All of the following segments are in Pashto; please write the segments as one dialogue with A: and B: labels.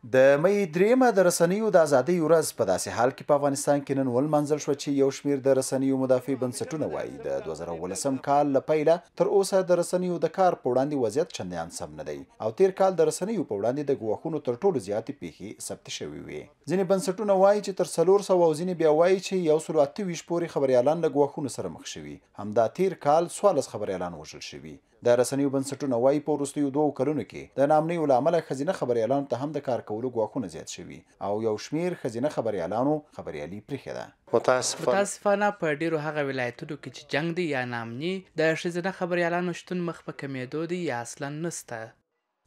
A: د مۍ درېیمه د رسنیو د ازادۍ ورځ په داسې حال کې په افغانستان کې نن ولمانځل شوه چې یو شمېر د رسنیو مدافع بنسټونه وايي، د 2017 کال له پیله تر اوسه د رسنیو د کار په وړاندې وضعیت چندیان سم نه دی او تېر کال د رسنیو په وړاندې د ګواښونو تر ټولو زیاتې پېښې ثبتې شوې وې. ځینې بنسټونه وايي چې تر 400 او ځینې بیا وايي چې 128 پورې خبریالان له ګواښونو سره مخ شوي. همدا تېر کال 14 خبریالان وژل شوي. د رسنیو بنسټونه وايي، په وروستیو دوو کلونو کې د ناامنیو له امله ښځینه خبریالانو ته هم د کار کولو ګواښونه زیات شوي او یو شمېر ښځینه خبریالانو خبریالي پرېښې ده.
B: متاسفانه په ډېرو هغه ولایتونو کې چې جنګ دی یا ناامني، د ښځینه خبریالانو شتون مخ په کمېدو دی یا اصلا نشته.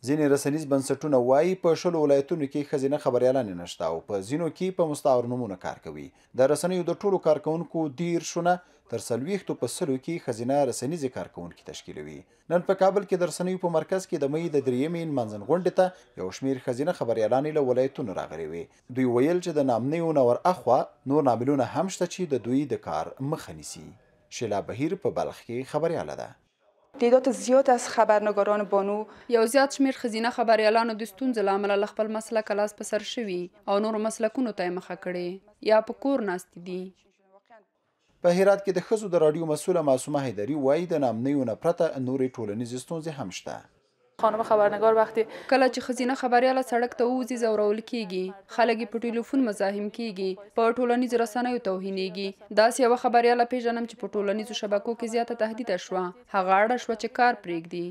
A: ځینې رسنیز بنسټونه وايي، په 20 ولایتونو کې ښځینه خبریالانې نشته او په ځینو کې په مستعار نومونو کار کوي. د رسنیو د ټولو کارکوونکو 30 نه تر 40 په سلو کې ښځینه رسنیزې کارکوونکي تشکیلوي. نن په کابل کې د رسنیو په مرکز کې د مۍ د درېیمې نمانځنغونډې ته یو شمېر ښځینه خبریالانې له ولایتونو راغلې وې. دوی ویل چې د ناامنیو نه ور اخوا نور لاملونه هم شته چې د دوی د کار مخه نیسي. شیلا بهیر په بلخ کې خبریاله ده.
C: تعداد زیاد از خبرنگاران بانو
D: یو زیات شمېر ښځینه خبریالانو د ستونزو له امله له خپل مسلکه لاس په سر شوي او نورو مسلکونو ته یې مخه کړې یا په کور ناستې دي.
A: په هرات کې د ښځو د راډیو مسؤله معصومه حیدري وايي، د ناامنیو نه پرته نورې ټولنیزې ستونزې هم شته.
E: خانم خبرنگار وقتی
D: کله چې ښځینه خبریاله سړک ته ووځي ځورول کیږي، خلک یې په ټلیفون مزاحم کیږي، په ټولنیزو رسنیو توهینیږي. داسې یوه خبریاله پیژنم چې په ټولنیزو شبکو کې زیاته تهدیده شوه، هغه اړه شوه چې کار پرېږدي.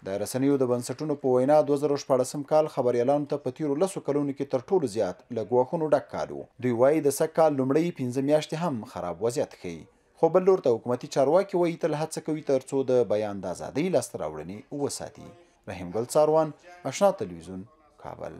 A: د رسنیو د بنسټونو په وینا 2016 کال خبریالانو ته په تېرو 10 کلونو کې تر ټولو زیات له ګواښونو ډک کال و. دوی وايي د سږ کال لومړۍ 5 میاشتې هم خراب وضعیت ښيي. خو بل لور ته حکومتي چارواکي وايي تل هڅه کوي ترڅو د بیان د ازادۍ لاسته راوړنې وساتي. رحیم ګل څاروان، اشنا تلویزیون، کابل.